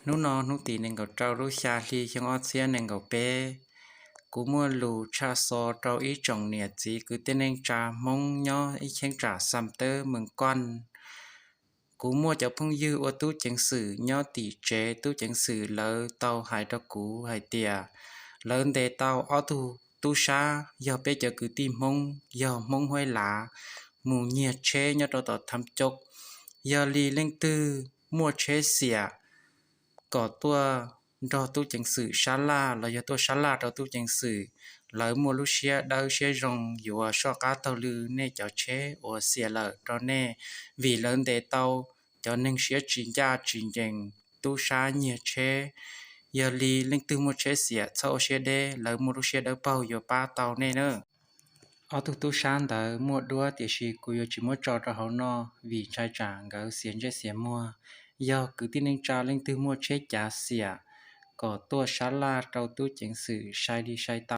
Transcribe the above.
Hnub no hnub tim nees nkaum rau lub xya hli xyoo ob txhiab nees nkaum peb, kuv muaj lus tshaj xov rau ib tsoom niam txiv kwv tij neej tsa Hmoob nyob ib cheeb tsam Xam Tawb Mees Kaj. Kuv muaj cov phooj ywg ua tub ceev xwm nyob tim tsev, tub ceev xwm lawv tau hais rau kuv hais tias lawv ntes tau ob tug tub sab yog peb cov kwv tij Hmoob, yog Hmoob Huab Lav, mus nyiag tsheb nyob rau tom Tham Coj. Yog li leej twg muaj tsheb xiam kom tuaj nrog tub ceev xwm sab laj los yog tuaj sab laj rau tub ceev xwm, lawv muaj lub siab dawb siab zoo yuav soj qab taug lw nej cov tsheb uas xiam lawm rau nej, vim lawv ntes tau cov neeg siab tsis ncaj tsis ncees, tub sab nyiag tsheb. Yog li leej twg muaj tsheb xiam txhob ua siab deb, lawv muaj lub siab dawb paug yuav pab tau nej na. Ob tug tub sab ntawd muaj duab tiam sis kuv yuav tsis muab tso rau hauv no vim ntshai tsam nkawd xiam ntsej xiam muag. Yog kwv tij neej tsa leej twg muaj tsheb cav xiam kom tuaj sab laj rau tub ceev xwm sai li sai tau.